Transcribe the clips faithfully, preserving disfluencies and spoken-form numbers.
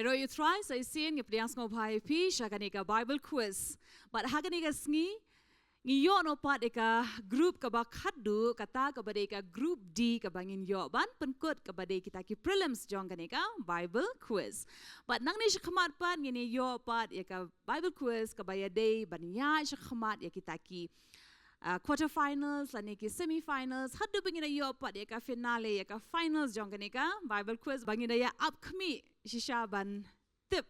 Ïaroh ïa U Trai sa shisien, ngi pdiang sngewbha ïa phi sha kane ka Bible quiz. Bad ha kane ka sngi ngi ïoh noh pat ïa ka group kaba khatduh, kata kaba dei ka group D kaba ngin ïoh ban pynkut, kaba dei kita ki prelims jong kane ka Bible quiz. Bad nangne shakhmat pat ngin ïoh pat ïa ka Bible quiz kaba ïadei ban ïaid shakhmat ïa kita ki, ah, quarter finals lane ki semi finals, haduh ba ngin ïoh pat ïa ka finale, ïa ka finals jong kane ka Bible quiz, ba ngin ïa ap khmih shisha ban tip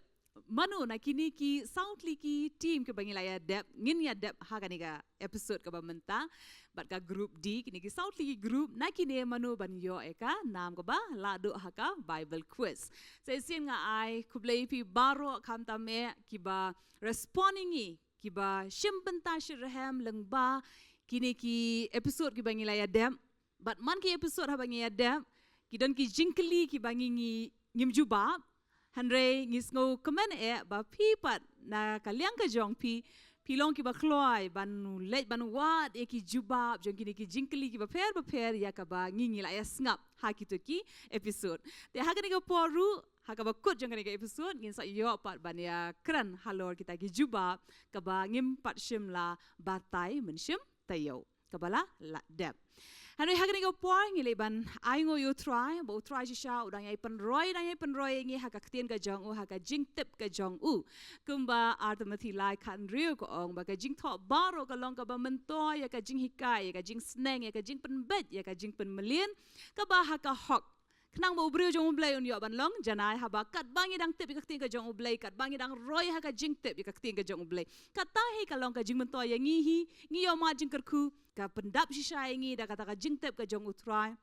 mano na kine ki saw tylli ki team kiba ngi la ïa dep, ngin ïa dep ha kane ka episode kaba mynta. Bad ka group D, kine ki saw tylli ki group, na kine mano ban ïoh ïa ka nam kaba la duh ha ka Bible quiz. Sa shisien nga ai khublei phi baroh, khamtam eh kiba respond ïa ngi, kiba shim bynta shitrhem lyngba kine ki episode kiba ngi la ïa dep. Bad man ki episode haba ngi ïa dep, ki don ki jingkylli kiba ngi, ngi ngim jubab. Hynrei ngi sngewkmen eh ba phi pat na ka liang ka jong phi, phi long kiba kloi ban leit ban wad ïa ki jubab jong kine ki jingkylli kiba pher bapher ïa kaba ngi, ngi la ïa sngap ha kito ki episode. Te ha kane ka por ruh, ha kaba kut jong kane ka episode, ngin sa ïoh pat ban ïa kren halor kita ki jubab kaba ngim pat shym la batai mynshem taïew, kaba la, la dep. Hynrei ha kane ka por ngi leit ban ainguh ïa U Trai, ba U Trai shisha u dang ïai pynroi, dang ïai pynroi ïa ngi ha ka ktien ka jong u, ha ka jingtip ka jong u. Kumba Ar Timothi lai khathynriew ka ong ba ka jingthoh baroh ka long kaba myntoi ïa ka jinghikai, ïa ka jingsneng, ïa ka jingpynbeit, ïa ka jingpynmlien kaba ha ka hok, khnang ba u briew jong U Blei un ïoh ban long janai. Haba katba ngi dang tip ïa ka ktien ka jong U Blei, katba ngi dang roi ha ka jingtip ïa ka ktien ka jong U Blei, kata hi ka long ka jingmyntoi ïa ngi hi, ngi ïoh mad jingkyrkhu, ka pyndap shisha ïa ngi da kata ka jingtip ka jong U Trai.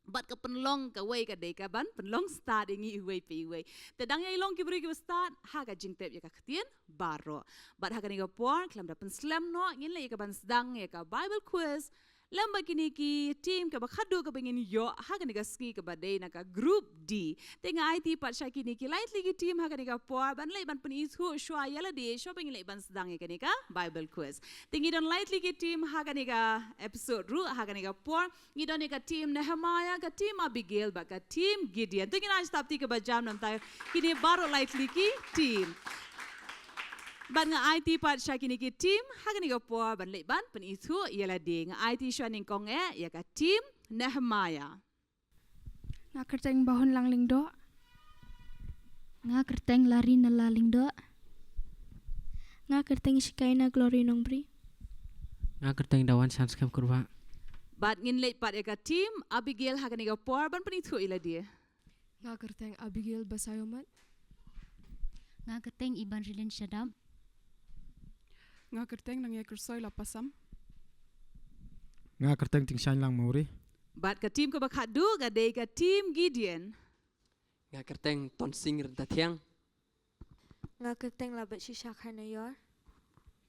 Bad ka pynlong kawei ka dei ka ban pynlong stad ïa ngi iwei pa iwei. Te dang ïai long ki briew kiba stad ha ka jingtip ïa ka ktien baroh. Bad ha kane ka por, khlem da pynslem noh, ngin leit ïa ka ban sdang ïa ka Bible quiz lem bad kine ki team kaba khatduh kaba ngin ïoh ha kane ka sngi, kaba dei na ka group D. Te nga aiti pat sha kine ki lai tylli ki team ha kane ka por ban leit ban pynithuh shuwa ïa lade shuwa ba ngin leit ban sdang ïa kane ka Bible quiz. Te ngi don lai tylli ki team ha kane ka episode ruh, ha kane ka por. Ngi don ïa ka team Nehemiah, ka team Abigail bad ka team Gideon. To ngin ai stop ti kaba jam namar kine baroh lai tylli ki team. Bad nga aiti pat sha kine ki team ha kane ka por ban leit ban pynithuh ïa lade. Nga aiti shuwa nyngkong eh ïa ka team Nehemiah. Nga kyrteng Bahun Lang Lyngdoh. Nga kyrteng Larina La Lyngdoh. Nga kyrteng Shikaina Glory Nongbri. Nga kyrteng Dawan Shan Skhem Kurbah. Bad ngin leit pat ïa ka team Abigail ha kane ka por ban pynithuh ïa lade. Nga kyrteng Abigail Basayomat. Nga kyrteng Iban Rilin Shadap. Nga kyrteng Nangïakyrsoi Lapasam. Nga kyrteng Tingshan Lang Mawri. Bad ka team kaba khatduh ka dei ka team Gideon. Nga kyrteng Tonsing Ryntathiang. Nga kyrteng Labet Shisha Kharnaior.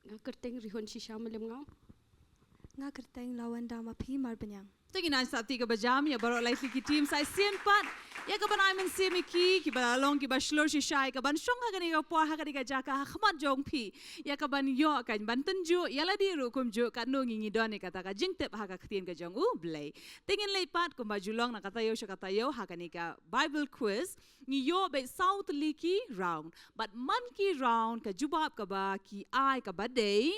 Nga kyrteng Rihon Shisha Malimngam. Nga kyrteng Lawanda Maphi Marbaniang. To ngin ai stop ti kaba jam ïa baroh lai tylli ki team. Sa shisien pat ïa ka ban ai mynsiem ïa ki, kiba la long kiba shlur shisha ïa ka ban shong ha kane ka por, ha kane ka jaka ha khmat jong phi, ïa ka ban ïoh kan ban tynjuh ïa lade ruh kumjuh, katno ngi ngi don ïa kata ka jingtip ha ka ktien ka jong U Blei. Te ngin leit pat kumba ju long na ka taïew sha ka taïew ha kane ka Bible quiz. Ngi ïoh beit saw tylli ki round. Bad man ki round, ka jubab kaba ki ai kaba dei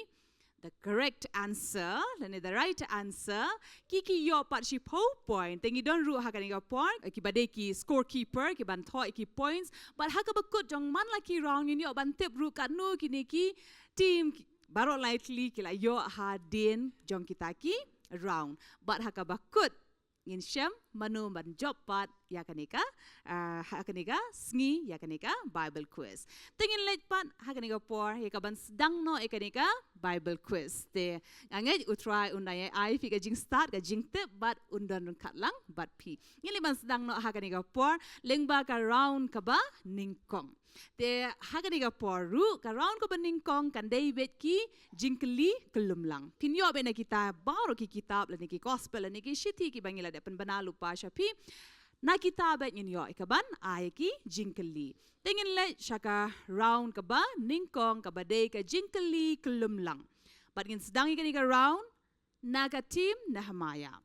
the correct answer lane the right answer, ki ki ïoh pat shiphew point. Te ngi don ruh ha kane ka por kiba dei ki scorekeeper, ki ban thoh ïa ki points. Bad ha kaba kut jong man la ki round ngin ïoh ban tip ruh katno kine ki team ki, baroh lai tylli ki la ïoh hadien jong kita ki round. Bad ha kaba kut ngin shem mano ban jop pat ïa kane ka, ah, ha kane ka sngi, ïa kane ka Bible quiz. Te ngin leit pat ha kane ka por ïa ka ban sdang noh ïa kane ka Bible quiz. Te nga ngeit U Trai un da ïa ai phi ka jingstad, ka jingtip bad un don ryngkat lang bad phi. Ngin leit ban sdang noh ha kane ka por lyngba ka round kaba nyngkong. Te ha kane ka por ruh ka round kaba nyngkong kan dei beit ki jingkylli kyllum lang. Phin ïoh beit na kita baroh ki kitab lane ki gospel lane ki shithi kiba ngi la dep pynbna lypa sha phi. Na kita beit ngin ïoh ïa ka ban ai ki jingkylli. Te ngin leit sha ka round kaba nyngkong kaba dei ka jingkylli kyllum lang. Bad ngin sdang ïa kane ka round na ka team Nehemiah.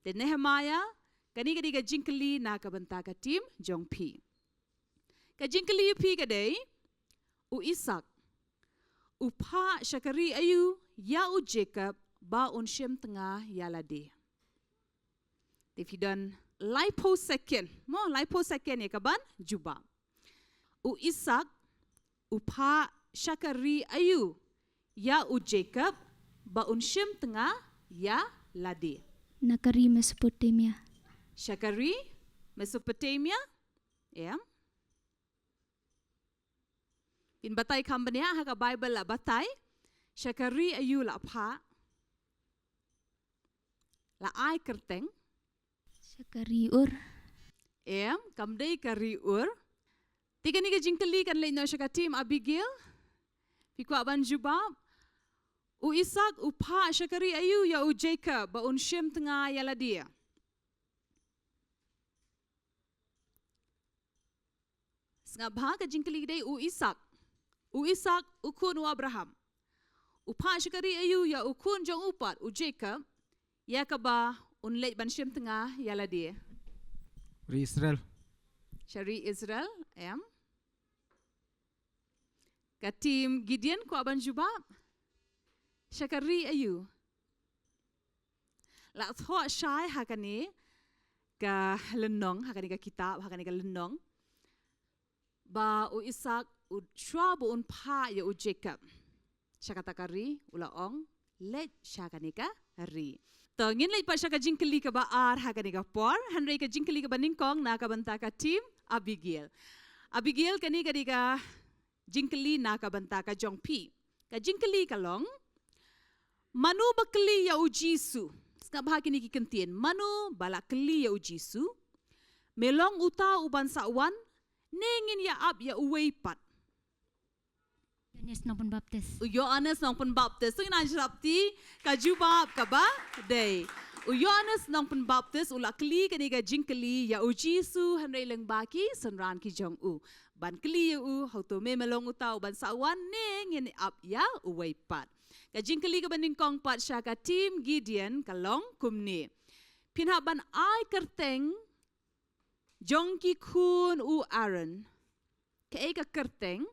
Te Nehemiah, kane ka dei ka jingkylli na ka bynta ka team jong phi. Ka jingkylli ïa phi ka dei, u Isak u phah sha ka ri aïu ïa u Jacob ba un shim tnga ïa lade? Te phi don laiphew second, mo, laiphew second ïa kaban jubab. U Isak u phah sha ka ri aïu ïa u Jacob ba un shim tnga ïa lade? Na ka ri Mesopotamia. Sha ka ri Mesopotamia? Em. Phin batai kham bniah, ha ka Baibl la batai sha ka ri aïu la phah, la ai kyrteng. Sha ka ri Ur. Em, kam dei ka ri Ur. Te kane ka jingkylli kan leit noh sha ka team Abigail. Phi kwah ban jubab? U Isak u phah sha ka ri aïu ïa u Jacob ba un shim tnga ïa lade? Sngap bha, ka jingkylli ka dei u Isak. U Isak, u khun u Abraham, u phah sha ka ri aïu ïa u khun jong u pat, u Jacob, ïa kaba un leit ban shim tnga ïa lade? Ri Israel. Sha ri Israel, em. Ka team Gideon kwah ban jubab? Sha ka ri aïu? La thoh shai ha kane ka lynnong, ha kane ka kitab, ha kane ka lynnong, ba u Isak u, shuwa ba un phah ïa u Jacob sha kata ka ri, u la ong, leit sha kane ka ri. To, ngin leit pat sha ka jingkylli kaba ar ha kane ka por, hynrei ka jingkylli kaba nyngkong na ka bynta ka team Abigail. Abigail, kane ka dei ka jingkylli na ka bynta ka jong phi. Ka jingkylli ka long, mano ba kylli ïa u Jisu? Sngap bha kine ki kyntien. Mano ba la kylli ïa u Jisu, me long uta uban sa wan, ne ngin ïa ap ïa uwei pat? Ïoannis Nongpynbaptis. U Ïoannis Nongpynbaptis. To ngin ai jingthap kti, ka jubab kaba dei. U Ïoannis Nongpynbaptis u la kylli kane ka jingkylli ïa u Jisu, hynrei lyngba ki synran ki jong u, ban kylli ïa u, hato me, me long uta uban sa wan, ne ngin ap ïa uwei pat? Ka jingkylli kaba nyngkong pat sha ka team Gideon ka long kumne. Phin hap ban ai kyrteng jong ki khun u Aaron. Kaei ka kyrteng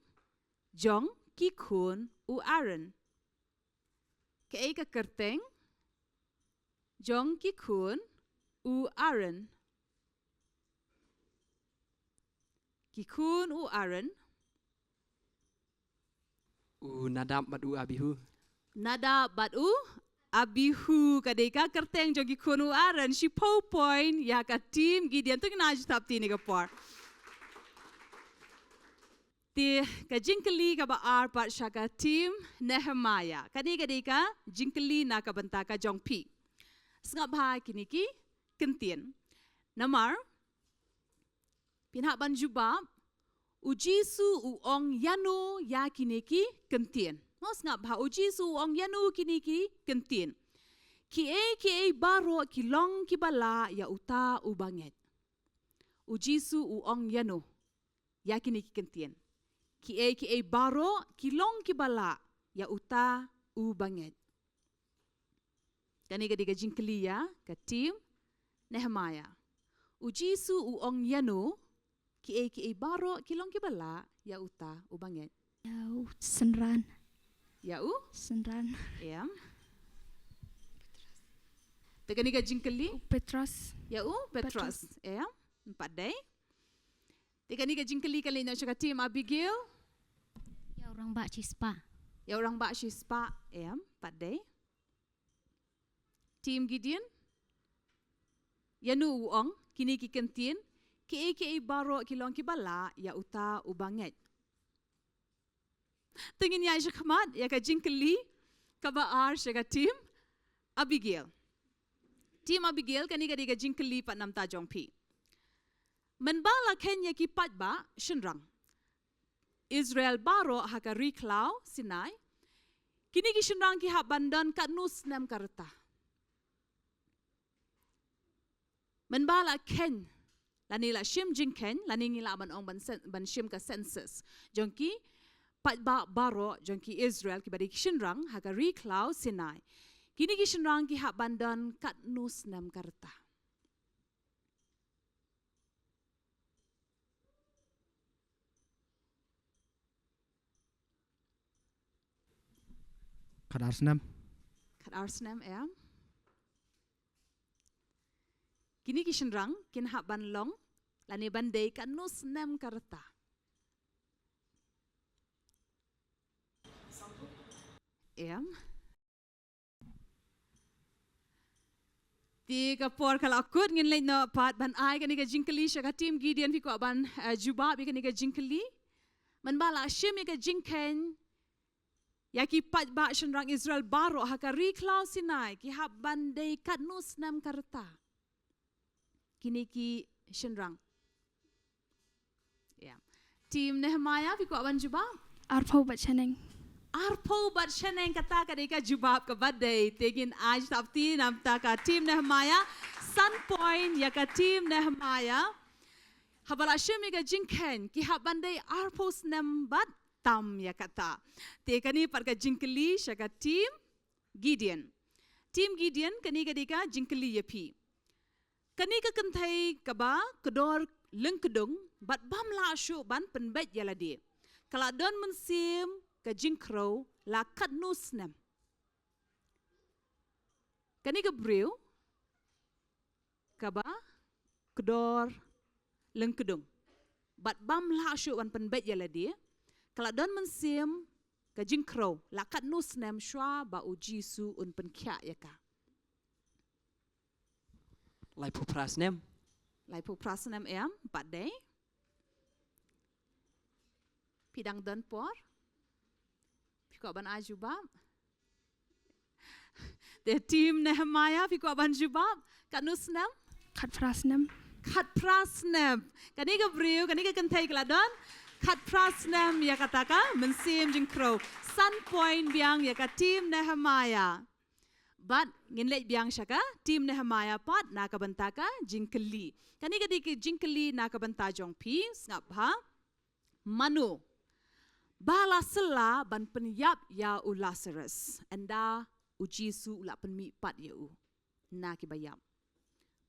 jong ki khun u Aaron? Kaei ka kyrteng jong ki khun u Aaron? Ki khun u Aaron. U Nadab bad u Abihu. Nadab bad u Abihu, ka dei ka kyrteng jong ki khun u Aaron. Shiphew point ïa ka team Gideon. To ngin ai jingthap kti ha kane ka por. Te ka jingkylli kaba ar pat sha ka team Nehemiah. Kane ka dei ka jingkylli na ka bynta ka jong phi. Sngap bha kine ki kyntien. Namar phin hap ban jubab, u Jisu u ong ïano ïa kine ki kyntien? Mo, sngap bha, u Jisu u ong ïano kine ki kyntien? Kiei kiei baroh ki long kiba lah ïa uta uba ngeit. U Jisu u ong ïano ïa kine ki kyntien? Kiei kiei baroh ki long kiba lah ïa uta uba ngeit. Kane ka dei ka jingkylli ïa ka team Nehemiah. U Jisu u ong ïano kiei kiei baroh ki long kiba lah ïa uta uba ngeit? Ïa u synran. Ïa u synran. Em. Te kane ka jingkylli? U Petros. Ïa u Petros. Petros. Em. Pat dei. Te kane ka jingkylli ka leit noh sha ka team Abigail. Ïa u rangbah shispah. Ïa u rangbah shispah. Em. Pat dei. Team Gideon. Ïano u ong kine ki kyntien? Kiei kiei baroh ki long kiba lah ïa uta uba ngeit. To ngin ïaid shakhmat ïa ka jingkylli kaba ar sha ka team Abigail. Team Abigail, kane ka dei ka jingkylli pat na ka bynta jong phi. Mynba la kheiñ ïa ki paidbah shynrang Israel baroh ha ka ri khlaw Sinai, kine ki shynrang ki hap ban don katno snem ka rta? Mynba la kheiñ, lane la shim jingkheiñ, lane ngi lah ban ong ban sen-, ban shim ka census jong ki paidbah baroh jong ki Israel kiba dei ki shynrang ha ka ri khlaw Sinai, kine ki shynrang ki hap ban don katno snem ka rta? Khatar snem. Khatar snem, em. Kine ki shynrang kin hap ban long lane ban dei katno snem ka rta? Em. Te ka por ka la kut, ngin leit noh pat ban ai kane ka jingkylli sha ka team Gideon, phi kwah ban, eh, jubab ïa kane ka jingkylli. Man ba la shim ïa ka jingkheiñ ïa ki paidbah shynrang Israel baroh ha ka ri khlaw Sinai, ki hap ban dei katno snem ka rta? Kine ki shynrang. Ïa. Team Nehemiah, phi kwah ban jubab? Arphew bad shaneng. Arphew bad shaneng, kata ka dei ka jubab kaba dei. Te ngin ai shapti namar ka team Nehemiah san point ïa ka team Nehemiah. Haba la shim ïa ka jingkheiñ, ki hap ban dei arphew snem bad tam ïa kata. Te kane pat ka jingkylli sha ka team Gideon. Team Gideon, kane ka dei ka jingkylli ïa phi. Kane ka kynthei kaba kdor lyngkdung bad bym lah shuh ban pynbeit ïa lade, ka la don mynsiem ka jingkhrew la katno snem? Kane ka briew kaba kdor lyngkdung bad bym lah shuh ban pynbeit ïa lade, ka la don mynsiem ka jingkhrew la katno snem shuwa ba U Jisu un pynkhiah ïa ka? Laiphew phra snem. Laiphew phra snem, em, pat dei. Phi dang don por? Phi kwah ban ai jubab? Te team Nehemiah, phi kwah ban jubab? Katno snem? Khatphra snem. Khatphra snem. Kane ka briew, kane ka kynthei ka la don khatphra snem ïa kata ka mynsiem jingkhrew. San point biang ïa ka team Nehemiah. Bad ngin leit biang sha ka team Nehemiah pat na ka bynta ka jingkylli. Kane ka dei ka jingkylli na ka bynta jong phi, sngap bha. Mano ba la syllah ban pynïap ïa u Lazarus ynda U Jisu u la pynmih pat ïa u na kiba ïap?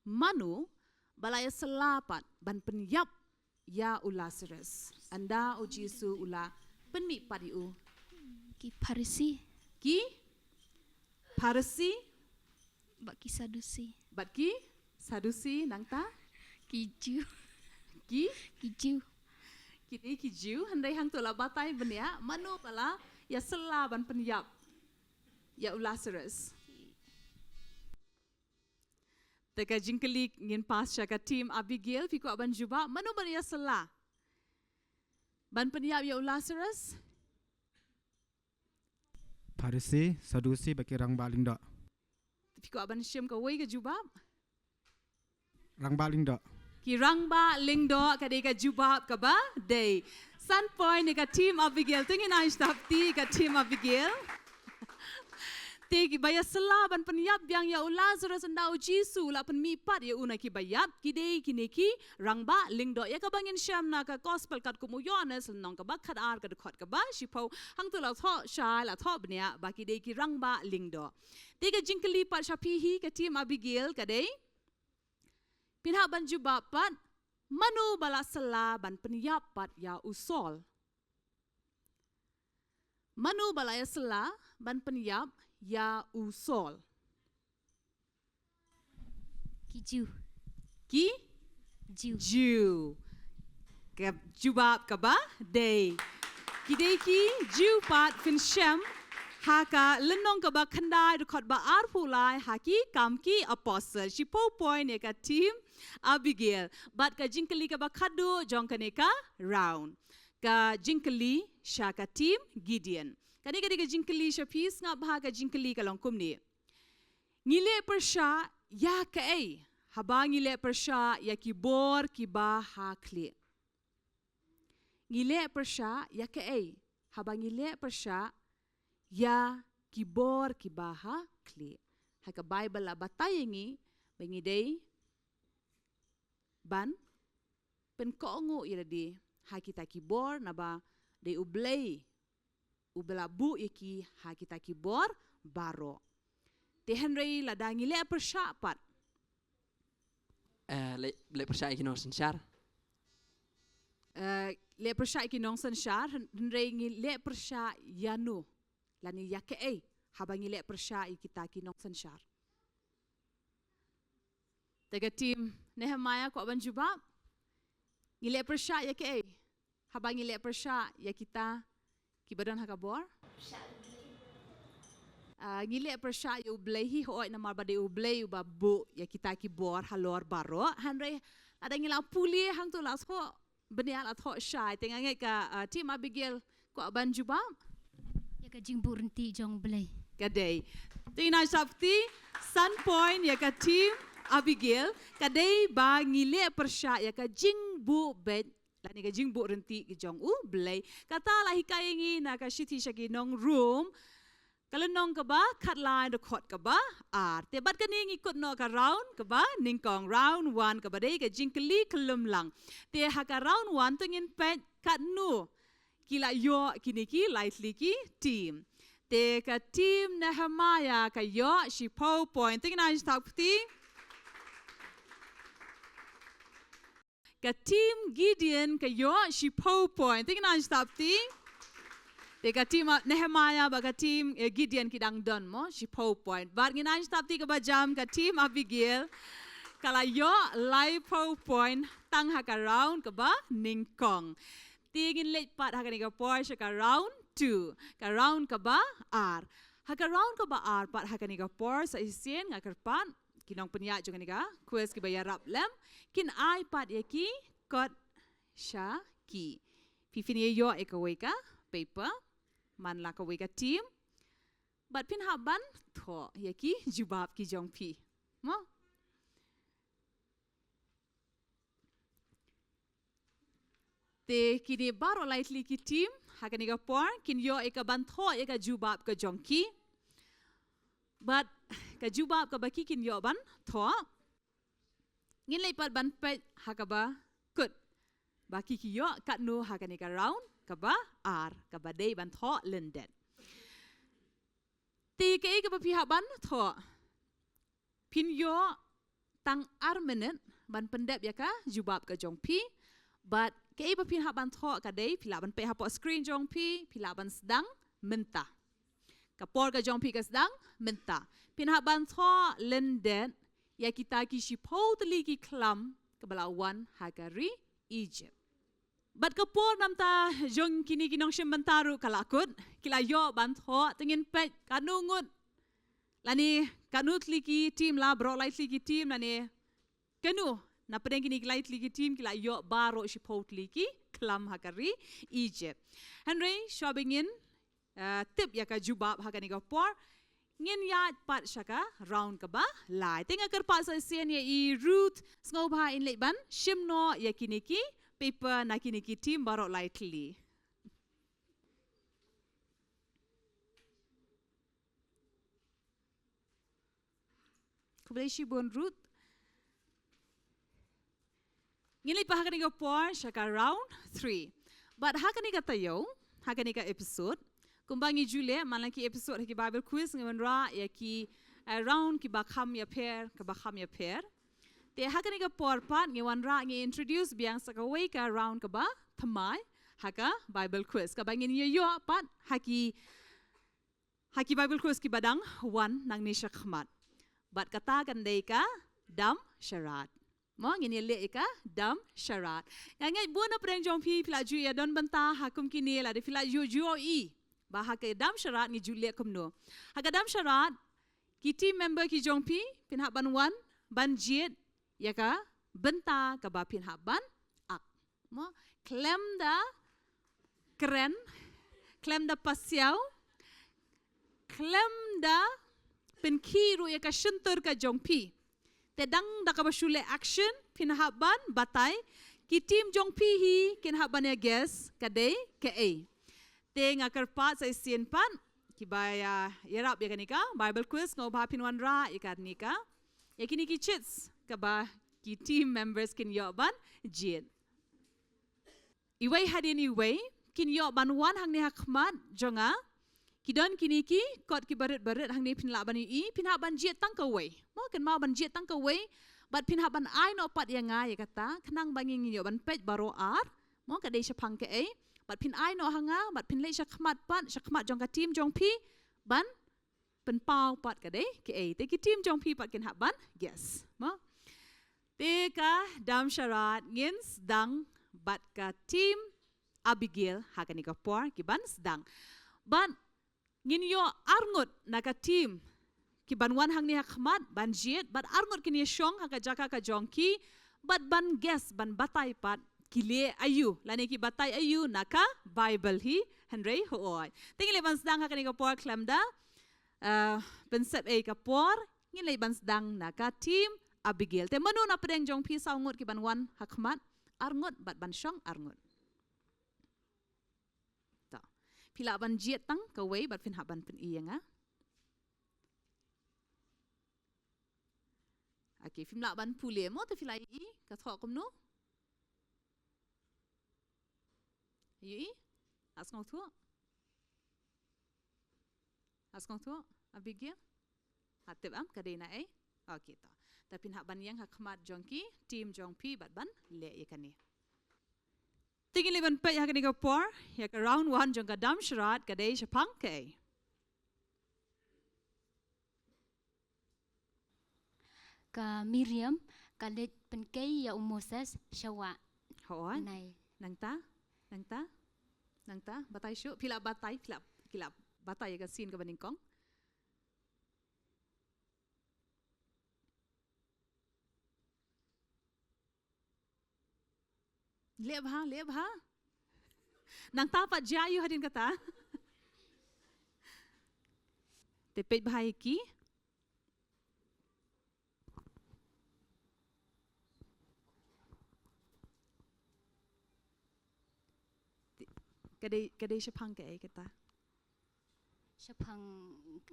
Mano ba la ïa syllah pat ban pynïap ïa u Lazarus ynda U Jisu u la pynmih pat ïa u? Ki Pharisi. Ki Pharisi. Bad ki Sadusi. Bad ki Sadusi, nangta? Ki Jiw. Ki? Ki Jiw. Ki dei ki Jiw, hynrei hangto la batai bniah, mano ba la ïa syllah ban pynïap ïa u Lazarus? Te ka jingkylli ngin pass sha ka team Abigail, phi kwah ban jubab, mano ba la ïa syllah ban pynïap ïa u Lazarus? Pharisi, Sadusi, bad ki rangbah lyngdoh. Phi kwah ban shim kawei ka jubab? Rangbah lyngdoh. Ki rangbah lyngdoh ka dei ka jubab kaba dei. San point ïa ka team Abigail. To ngin ai shapti ka team Abigail. Te kiba ïa syllah ban pynïap biang ïa u Lazarus ynda U Jisu u la pynmih pat ïa u na kiba ïap, ki dei kine ki rangbah lyngdoh, ïa kaba ngin shem na ka gospel katkum u Ïoannis lynnong kaba khatar ka dkhot kaba shiphew, hangto la thoh shai la thoh bniah ba ki dei ki rangbah lyngdoh. Te ka jingkylli pat sha phi hi ka team Abigail ka dei, phin hap ban jubab pat, mano ba la syllah ban pynïap pat ïa u Saul? Mano ba la ïa syllah ban pynïap ïa u Saul? Ki Jiw. Ki Jiw. Jiw. Ka jubab kaba dei. Ki dei ki Jiw pat, phin shem ha ka lynnong kaba khyndai dkhot ba arphew lai ha Ki Kam Ki Apostle. Shiphew point ïa ka team Abigail. Bad ka jingkylli kaba khadduh jong kane ka round. Ka jingkylli sha ka team Gideon. Kane ka dei ka jingkylli sha phi, sngap bha, ka jingkylli ka long kumne. Ngi leh pyrshah ïa kaei haba ngi leh pyrshah ïa ki bor kiba ha khlieh? Ngi leh pyrshah ïa kaei haba ngi leh pyrshah ïa ki bor kiba ha khlieh? Ha ka Baibl la batai ïa ngi ba ngi dei ban pynkohnguh ïa lade ha kita ki bor, naba dei U Blei uba la buh ïa ki ha kita ki bor baroh. Te hynrei lada ngi leh pyrshah pat. Eh, leh, leh pyrshah ïa ki nongsynshar. Eh, leh pyrshah ïa ki nongsynshar, hyn-, hynrei ngi leh pyrshah ïano lane ïa kaei haba ngi leh pyrshah ïa kita ki nongsynshar. Te ka team Nehemiah, kwah ban jubab? Ngi leh pyrshah ïa kaei haba ngi leh pyrshah ïa kita kiba don ha ka bor? Ah, ngi leh pyrshah ïa U Blei hi, hooid, namar ba dei U Blei uba buh ïa kita ki bor halor baroh. Hynrei lada ngi la pule hangto la thoh bniah, la thoh shai. Te nga ngeit ka, ah, team Abigail kwah ban jubab ïa ka jingbuh ryntih jong U Blei. Ka dei. Te ngin ai shapti san point ïa ka team Abigail. Ka dei ba ngi leh pyrshah ïa ka jingbuh beit lane ka jingbuh ryntih ki jong U Blei. Kata la hikai ïa ngi na ka shithi sha ki nong Rom, ka lynnong kaba khatlai, dkhot kaba ar. Te bad kane ngi kut noh ka round kaba nyngkong, round one, kaba dei ka jingkylli khyllem lang. Te ha ka round one to ngin peit katno ki la ïoh kine ki lai tylli ki team. Te ka team Nehemiah ka ïoh shiphew point. Te ngin ai shapti. Ka team Gideon ka ïoh shiphew point. Te ngin ai shapti. Te ka team, ah, Nehemiah bad ka team, eh, Gideon ki dang don mo shiphew point. Bad ngin ai shapti kaba jam ka team Abigail, ka la ïoh laiphew point tang ha ka round kaba nyngkong. Te ngin leit pat ha kane ka por sha ka round two, ka round kaba ar. Ha ka round kaba ar pat ha kane ka por sa shisien nga kyrpad ki nongpynïaid jong kane ka quiz kiba ïarap lem kin ai pat ïa ki kot sha ki. Phi phin ïa ïoh ïa kawei ka paper man la kawei ka team bad phin hap ban thoh ïa ki jubab ki jong phi, mo? Te kine baroh lai tylli ki team ha kane ka por kin ïoh ïa ka ban thoh ïa ka jubab ka jong ki. Bad ka jubab kaba ki kin ïoh ban thoh, ngin leit pat ban peit ha kaba kut ba ki ki ïoh katno ha kane ka round kaba ar, kaba dei ban thoh lyndet. Te kaei kaba phi hap ban thoh? Phin ïoh tang ar minit ban pyndep ïa ka jubab ka jong phi. Bad kaei ba phin hap ban thoh ka dei, phi lah ban peit hapoh screen jong phi, phi lah ban sdang mynta. Ka por ka jong phi ka sdang mynta. Phin hap ban thoh lyndet ïa kita ki shiphew tylli ki khlam kaba la wan ha ka ri Egypt. Bad ka por namar jong kine ki nongshim bynta ruh ka la kut, ki la ïoh ban thoh, te ngin peit katno ngut lane katno tylli ki team, la baroh lai tylli ki team lane kano na pdeng kine ki lai tylli ki team ki la ïoh baroh shiphew tylli ki khlam ha ka ri Egypt. Hynrei shuwa ba ngin ah, tip ïa ka jubab ha kane ka por, ngin ïaid pat sha ka round kaba lai. Te nga kyrpad sa shisien ïa i Ruth Sngewbha in leit ban shim noh ïa kine ki paper na kine ki team baroh lai tylli. Khublei shibun Ruth. Ngin leit pat ha kane ka por sha ka round three. Bad ha kane ka taïew, ha kane ka episode, kumba ngi ju leh man la ki episode ha ki Bible quiz, ngi wanrah ïa ki, eh, round kiba kham ïapher, kaba kham ïapher. Te ha kane ka por pat ngi wanrah, ngi introduce biang sa kawei ka round kaba thymmai ha ka Bible quiz, kaba ngin ïa ïoh pat ha ki ha ki Bible quiz kiba dang wan nangne shakhmat. Bad kata kan dei ka dam sharat. Mo, ngin ïa leh ïa ka dam sharat. Nga ngeit bun na pdeng jong phi phi la ju ïa don bynta ha kum kine, lada phi la ju ju ïohi ba ha ka dam sharat ngi ju leh kumno. Ha ka dam sharat ki team member ki jong phi phin hap ban wan ban jied ïa ka bynta kaba phin hap ban ak. Mo, khlem da kren, khlem da pasiaw, khlem da pynkhih ruh ïa ka shyntur ka jong phi. Te dang da kaba shu leh action phin hap ban batai, ki team jong phi hi kin hap ban ïa guess ka dei kaei. Te nga kyrpad sa shisien pat kiba ïa ïarap ïa kane ka Bible quiz, sngewbha phin wanrah ïa kane ka, ïa kine ki chits kaba ki team members kin ïoh ban jied. Iwei hadien iwei kin ïoh ban wan hangne ha khmat jong nga. Ki don kine ki kot kiba rit ba rit hangne, phin lah ban ïohi, phin hap ban jied tang kawei. Mo, kynmaw ban jied tang kawei bad phin hap ban ai noh pat ïa nga ïa kata, khnang ba ngin ïoh ban peit baroh ar. Mo, ka dei shaphang kaei. Bad phin ai noh ha nga bad phin leit shakhmat pat, shakhmat jong ka team jong phi ban pynpaw pat ka dei kaei. Te ki team jong phi pat kin hap ban guess. Mo? Te ka Dam Sharat ngin sdang bad ka team Abigail ha kane ka por ki ban sdang. Bad ngin ïoh arngut na ka team ki ban wan hangne ha khmat ban jied, bad arngut kin ïa shong ha ka jaka ka jong ki, bad ban guess, ban batai pat ki leh aïu, lane ki batai aïu na ka Bible hi, hynrei hooid. Te ngin leit ban sdang ha kane ka por khlem da, eh, pynsep ei ka por, ngin leit ban sdang na ka team Abigail. Te mano na pdeng jong phi saw ngut ki ban wan ha khmat, arngut bad ban shong arngut. To. Phi lah ban jied tang kawei bad phin hap ban pyni ïa nga. Okay, phim lah ban pule mo, te phi lah ïohi ka thoh kumno? Ïohi? Ïa sngewthuh? Ïa sngewthuh? Abigail? Ha tip em ka dei na ei? Okay, to. Te phin hap ban ïeng ha khmat jong ki team jong phi bad ban leh ïa kane. Te ngin leit ban peit ha kane ka por ïa ka round one jong ka Dam Sharat, ka dei shaphang kaei? Ka Miriam ka leit pynkei ïa u Moses sha wah. Hooid. Nai. Nangta, nangta, nangta, batai shuh, phi lah batai, phi lah, phi lah batai ïa ka scene kaba nyngkong. Leh bha, leh bha. Nangta pat jia ïa u hadien kata. Te peit bha ïa ki. Te, ka dei, ka dei shaphang kaei kata? Shaphang,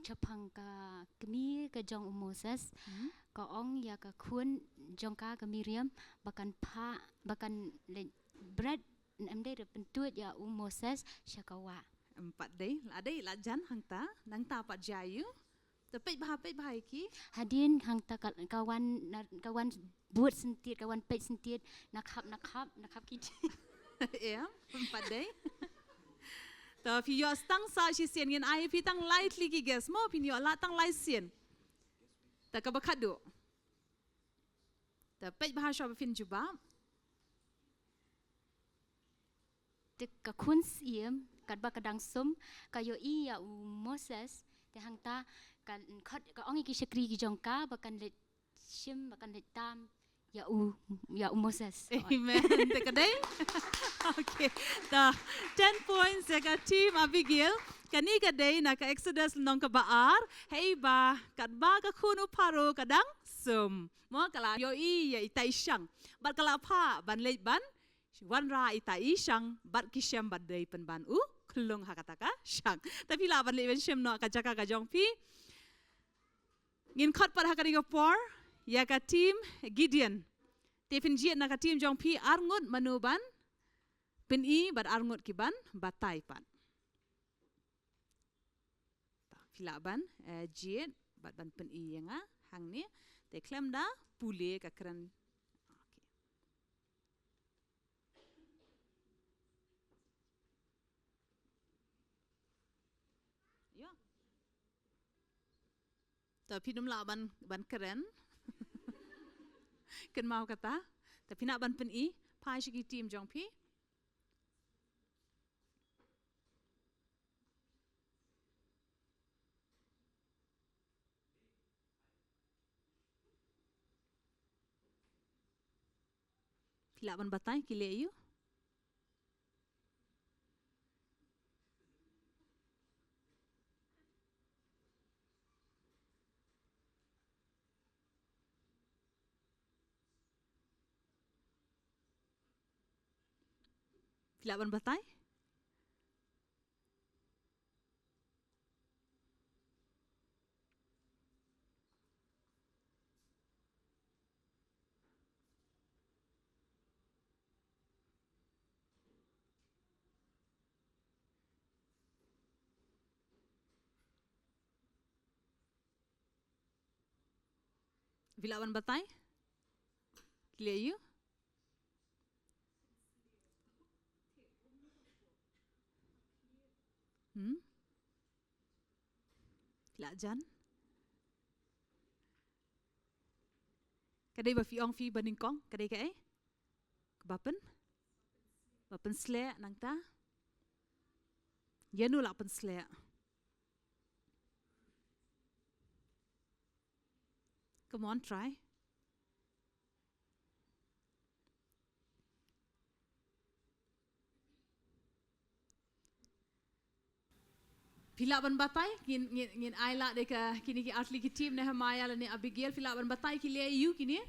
shaphang ka kmie ka jong u Moses. Hmm. Ka ong ïa ka khun jong ka, ka Miriam, ba kan phah, ba kan leit bret, em dei, pyntuid ïa u Moses sha ka wah. Em pat dei, la dei, la jan hangta, nangta pat jia ïa u. Te peit bha, peit bha ïa ki. Hadien hangta ka, ka wan, na, ka wan bud sentied, ka wan peit sentied, na khap, na khap, na khap ki. Em, em pat dei. To phi ïoh tang sa shisien, ngin ai phi tang lai tylli ki guess mo, phin ïoh lah tang lai sien. Te kaba khadduh. Te peit bha shuwa ba phin jubab. Te ka khun syiem, katba ka dang sum, ka ïohi ïa u Moses, te hangta ka khot, ka ong ïa ki shakri ki jong ka ba kan leit shim, ba kan leit tam ïa u, ïa u Moses. Amen. Te ka dei? Okay. Ta ten points ïa ka team Abigail. Kane ka dei na ka Exodus lynnong kaba ar, hei ba katba ka khun u Pharaoh ka dang sum, mo, ka la ïohi ïa ita i shang, bad ka la phah ban leit ban wanrah ita i shang bad ki shem ba dei pynban u khlung ha kata ka shang. Te phi lah ban leit ban shem noh ka jaka ka jong phi. Ngin khot pat ha kane ka por ïa ka team Gideon. Te phin jied na ka team jong phi arngut mano ban pyni bad arngut ki ban batai pat. Ta, phi lah ban, eh, jied bad ban pyni ïa nga hangne. Te khlem da pule ka kren. Okay. Ïa. Ta, phin ym lah ban, ban kren. Kynmaw kata. Ta, phi lah ban pyni, phai sha ki team jong phi. Phi lah ban batai ki leh aïu? Phi lah ban batai? Phi lah ban batai? Ki leh aïu? Hmm? Phi la jan. Ka dei ba phi ong phi ba nyngkong, ka dei kaei? Kaba pyn? Ba pynsleh nangta. Ïano la pynsleh? Come on, try. Phi lah ban batai, ngin, ngin, ngin ai lah de ka kine ki artylli ki team, Nehemiah lane Abigail, phi lah ban batai ki leh ïa u kine?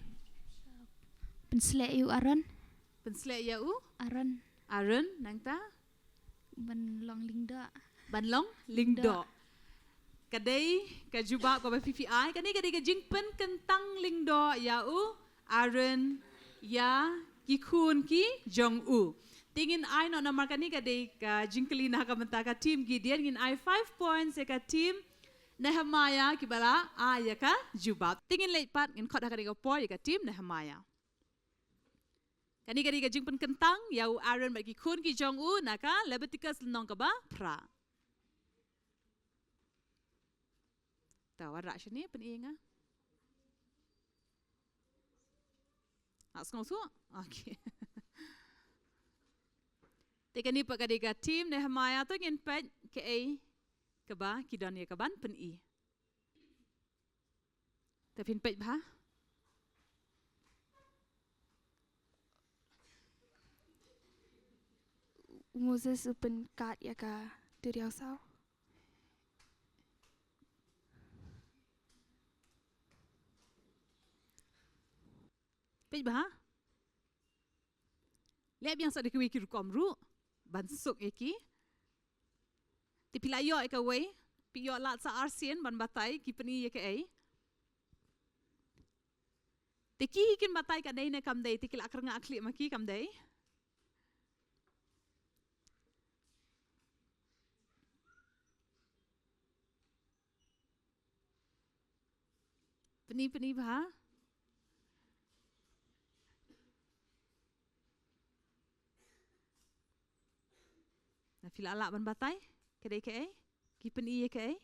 Pynsleh ïa u Aaron. Pynsleh ïa u? Aaron. Aaron, nangta? Ban long lyngdoh. Ban long lyngdoh. Lyngdoh. Ka dei ka jubab kaba phi phi ai, kane ka dei ka jingpynkyntang lyngdoh ïa u Aaron ïa ki khun ki jong u. Te ngin ai noh namar kane ka dei ka jingkylli na ka bynta ka team Gideon, ngin ai five points ïa ka team Nehemiah kiba la ai ïa ka jubab. Te ngin leit pat, ngin khot ha kane ka por ïa ka team Nehemiah. Kane ka dei ka jingpynkyntang ïa u Aaron bad ki khun ki jong u na ka Leviticus lynnong kaba phra. Ta wanrah shane, pyni nga. Ah, sngewthuh? Okay. Te kane pat ka dei ka team Nehemiah, to ngin peit kaei kaba ki don ïa kaban pyni. Te phin peit bha. U Moses u pynkhat ïa ka duriaw saw. Peit bha. Leh biang sa da kiwei ki rukom ruh ban suk ïa ki. Te phi la ïoh ïa kawei, phi ïoh lad sa arsien ban batai ki pyni ïa kaei. Te ki hi kin batai ka dei ne kam dei, te ki la kyrngah khlieh ma ki kam dei. Pyni, pyni bha. Na phi la lah ban batai? Ka dei kaei? Ki pyni ïa kaei?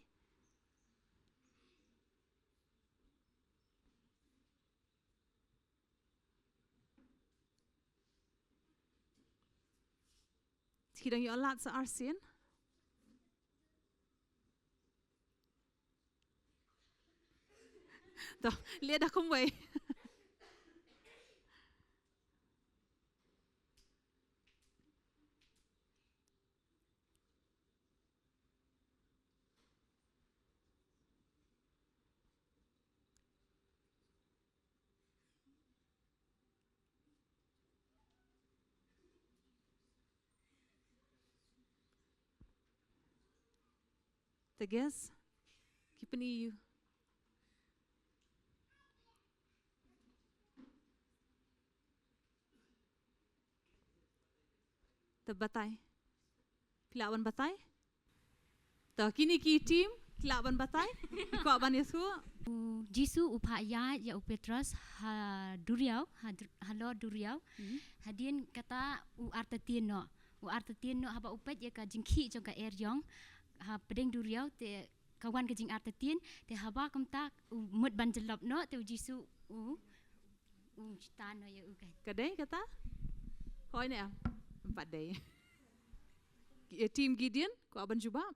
Ki dang ïoh lad sa arsien. To, leh da kumwei. Te guess, ki pyni ïa u. Te batai. Phi lah ban batai? To kine ki team, phi lah ban batai? Kwah ban ïathuh? U Jisu u phah ïaid ïa u Petros ha duriaw, ha dur-, halor duriaw. Hmm. Hadien kata u artatien noh. U artatien noh haba u peit ïa ka jingkhih jong ka eriong ha pdeng duriaw, te ka wan ka jingartatien, te haba kumta u mut ban jyllop noh, te u Jisu u, u shta noh ïa u kan. Ka dei kata? Hooid ne em? Em pat dei. Ki, eh, team Gideon, kwah ban jubab?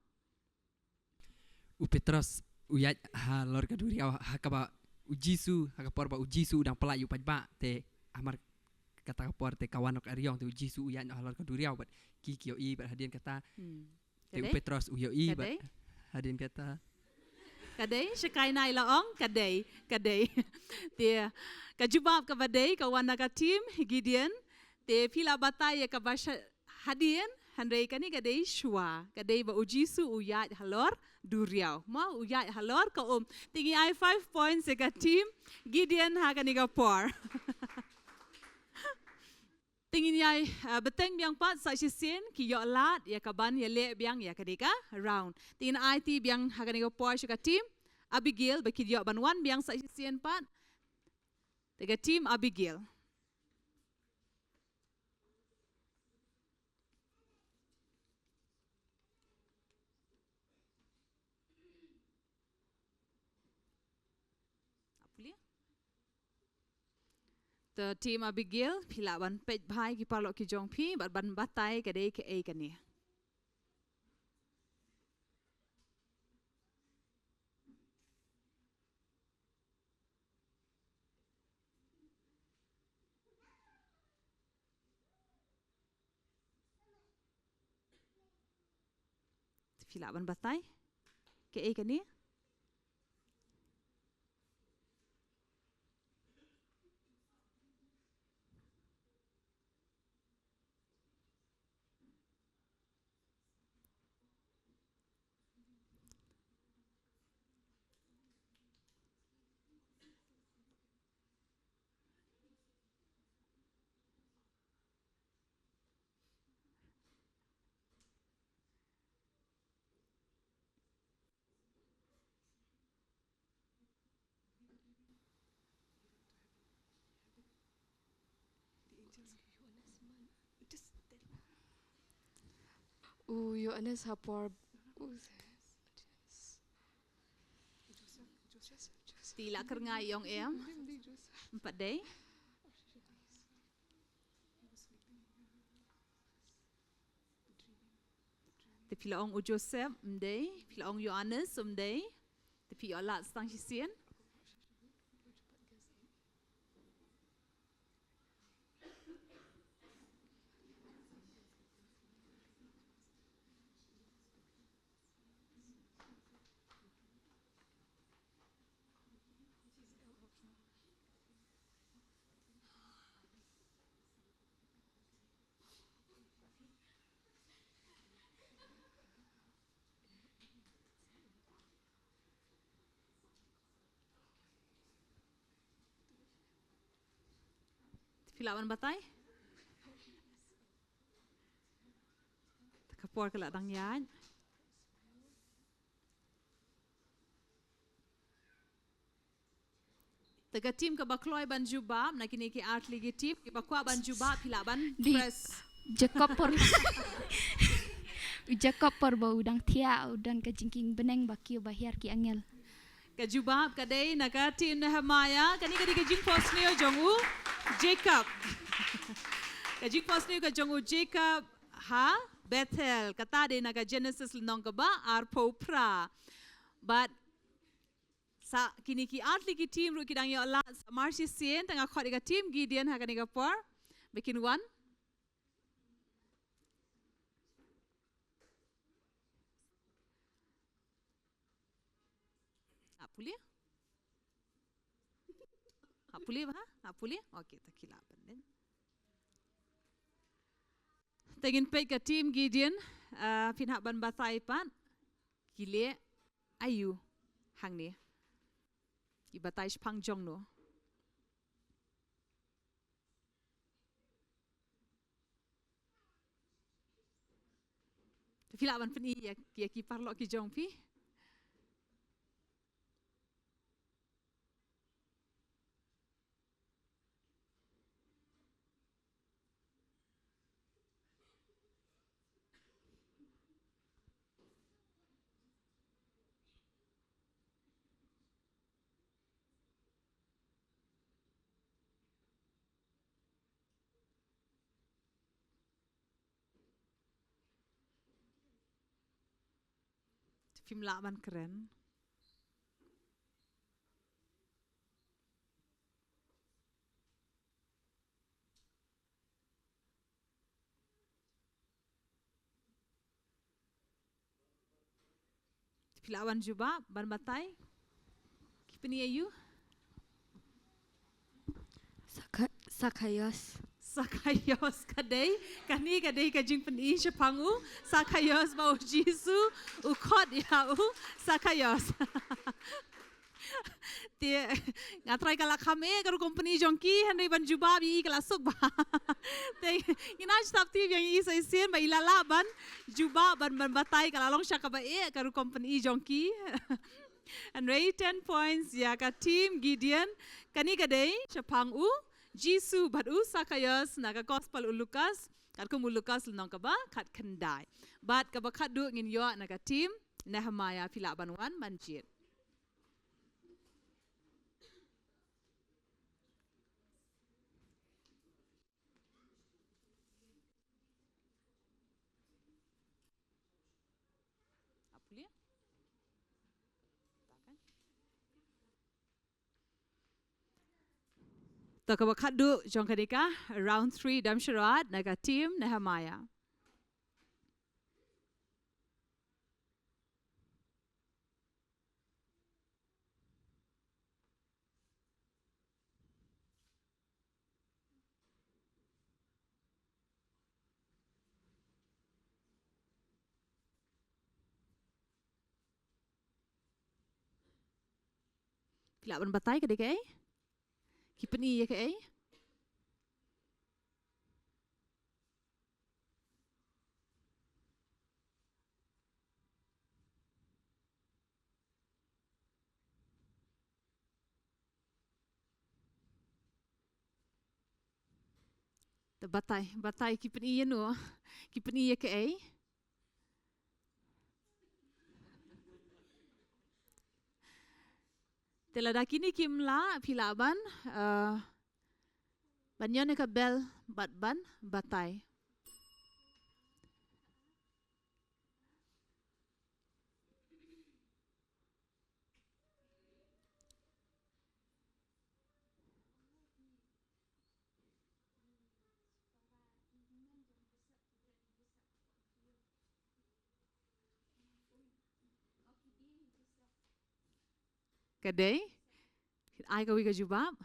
U Petros u ïaid halor ka duriaw ha kaba u Jisu, ha ka por ba u Jisu u dang pynlait ïa u paidbah, te hamar kata ka por te ka wan noh ka eriong, te u Jisu u ïaid noh halor ka duriaw bad ki, ki ïohi bad hadien kata. Hmm. Te u Petros u ïohi bad hadien kata. Ka dei, shakai nai la ong, ka dei, ka dei. Te ka jubab kaba dei ka wan na ka team Gideon. Te phi la batai ïa kaba sha-, hadien, hynrei kane ka dei shuwa, ka dei ba u Jisu u ïaid halor duriaw. Ma u ïaid halor ka um. Te ngi ai five points ïa ka team Gideon ha kane ka por. Te ngin ïai, uh, bteng biang pat sa shisien ki ïoh lad ïa kaban ïaleh biang ïa kane ka round. Te ngin aiti biang ha kane ka por sha ka team Abigail ba kin ïoh ban wan biang sa shisien pat. Te ka team Abigail. Te team Abigail, phi lah ban peit bha ïa ki paralok ki jong phi, bad ban batai ka dei kaei kane. Phi lah ban batai kaei kane? U Ïoannis ha por, u Joseph, Joseph, Joseph. Te la kyrnga ïong em. Em pat dei. Te phi la ong u Joseph, em dei. Phi la ong Ïoannis, em dei. Te phi ïoh lad tang shisien. Phi lah ban batai? Te ka por ka la dang ïaid. Te ka team kaba kloi ban jubab, na kine ki artylli ki team, kiba kwah ban jubab, phi lah ban press. Jacob por. Jacob por ba u dang thiah, u don ka jingkieng bneng ba kiew ba hiar ki angel. Ka jubab ka dei na ka team Nehemiah, kane ka dei ka jingphohsniew jong u Jacob. Ka jingphohsniew ka jong u Jacob ha Bethel, kata dei na ka Genesis lynnong kaba arphew phra. Bad sa kine ki artylli ki team ruh ki dang ïoh lad, sa mar shisien te nga khot ïa ka team Gideon ha kane ka por ba kin wan. Hap pule? Hap pule ba? Hap pule? Okey, ta ki lah ban dei. Te ngin peit ka team Gideon, ah, phin hap ban batai pat. Ki leh aïu hangne? Ki batai shaphang jong no? Phi lah ban pyni ïa, ïa ki paralok ki jong phi. Phim lah ban kren. Phi lah ban jubab, ban batai. Ki pyni ïa u. Sakha-, Sakaios. Sakaios ka dei, kane ka dei ka jingpyni shaphang u Sakaios ba u Jisu u khot ïa u Sakaios. Te nga trai ka la kham eh ka rukom pyni jong ki, hynrei ban jubab ïa i ka la suk bha. Te ngin ai stop ti biang ïa i sa shisien ba i la lah ban jubab, ban, ban batai ka la long sha kaba eh ka rukom pyni jong ki. Hynrei ten points ïa ka team Gideon. Kane ka dei shaphang u Jisu bad u Sakaios na ka Gospel u Lukas, katkum u Lukas lynnong kaba khatkhyndai. Bad kaba khatduh ngin ïoh na ka team Nehemiah, phi lah ban wan ban jied. To kaba khadduh jong kane ka round three dam sharat na ka team Nehemiah. Phi lah ban batai ka dei kaei? Ki pyni ïa kaei? Te batai, batai ki pyni ïa no, ki pyni ïa kaei? Te lada kine kim lah, phi lah ban, eh, ban ïoh ïa ka bell bad ban batai. Ka dei? Ai kawei ka jubab.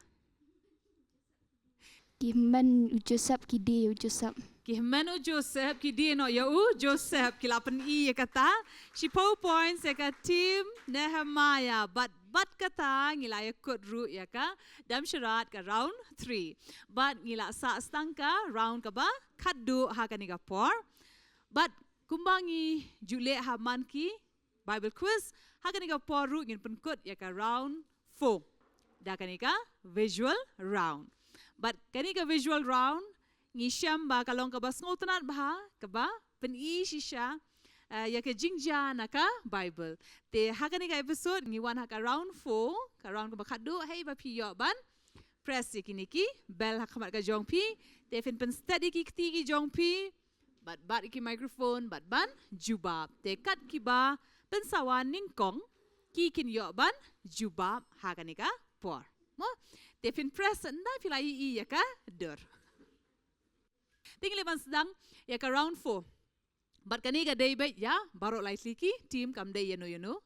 Ki hynmen u Joseph, ki die u Joseph. Ki hynmen u Joseph, ki die noh ïa u Joseph, ki la pyni ïa kata. Shiphew points ïa ka team Nehemiah. Bad, bad kata ngi la ïakut ruh ïa ka dam sharat ka round three. Bad ngi la sah tang ka round kaba khadduh ha kane ka por. Bad kumba ngi ju leh ha man ki Bible quiz, ha kane ka por ruh ngin pynkut ïa ka round four. Da kane ka visual round. Bad kane ka visual round, ngi shem ba ka long kaba sngewtynnat bha, kaba pyni shisha, eh, ïa ka jingjia na ka Bible. Te ha kane ka episode, ngi wan ha ka round four, ka round kaba khadduh, hei ba phi ïoh ban press ïa kine ki bell ha khmat ka jong phi, te phin pynstet ïa ki kti ki jong phi, bad, bad ïa ki microphone, bad ban jubab. Te kat kiba pynsawa nyngkong, ki kin ïoh ban jubab ha kane ka por. Mo, te phin press ynda phi la ïohi ïa ka dur. Te ngi leit ban sdang ïa ka round four. Bad kane ka dei beit ïa baroh lai tylli ki team, kam dei ïano ïano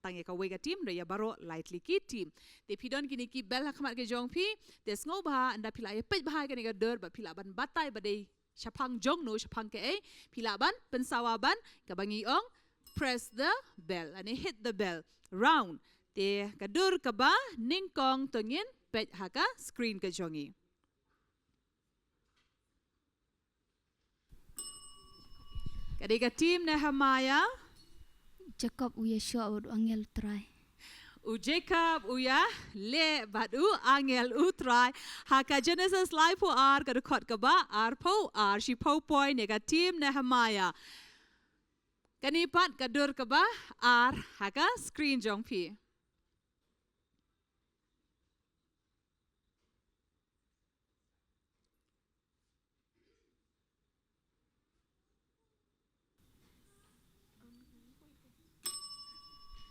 tang ïa kawei ka team, dei ïa baroh lai tylli ki team. Te phi don kine ki bell ha khmat ka jong phi, te sngewbha ynda phi la ïa peit bha ïa kane ka dur, bad phi lah ban batai ba dei shaphang jong no, shaphang kaei, phi lah ban pynsawa ban, kaba ngi ong press the bell, lane hit the bell, round. Te ka dur kaba nyngkong to ngin peit ha ka screen ka jong ngi. Ka dei ka team Nehemiah. Jakob u ïashoh bad u angel u Trai. U Jakob u ïaleh bad u angel u Trai. Ha ka Genesis laiphew ar, ka dkhot kaba arphew ar, shiphew point ïa ka team Nehemiah. Kane pat ka dur kaba ar ha ka screen jong phi.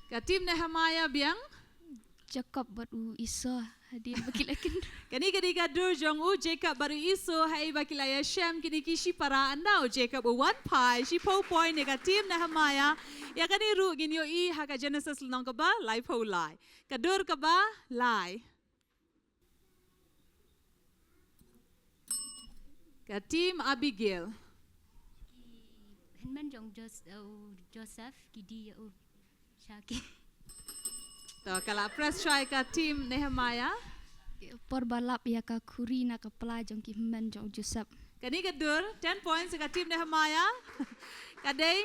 Ka team Nehemiah biang. Jakob bad u Esau, hadien ba ki la kynduh. Kane ka dei ka dur jong u Jakob bad u Esau, haei ba ki la ïashem kine ki shipara, ynda u Jakob u wan phai shiphew point ïa ka team Nehemiah. Ïa kane ruh ngin ïohi ha ka Genesis lynnong kaba laiphew lai. Ka dur kaba lai. Ka team Abigail. Ki hynmen jong Jos-, uh, Joseph, ki die ïa u. Sha ki. To, ka la press shwa ïa ka team Nehemiah. Por ba lap ïa ka khuri na ka pla jong ki hynmen jong Joseph. Kane ka dur, ten points ïa ka team Nehemiah. Ka dei,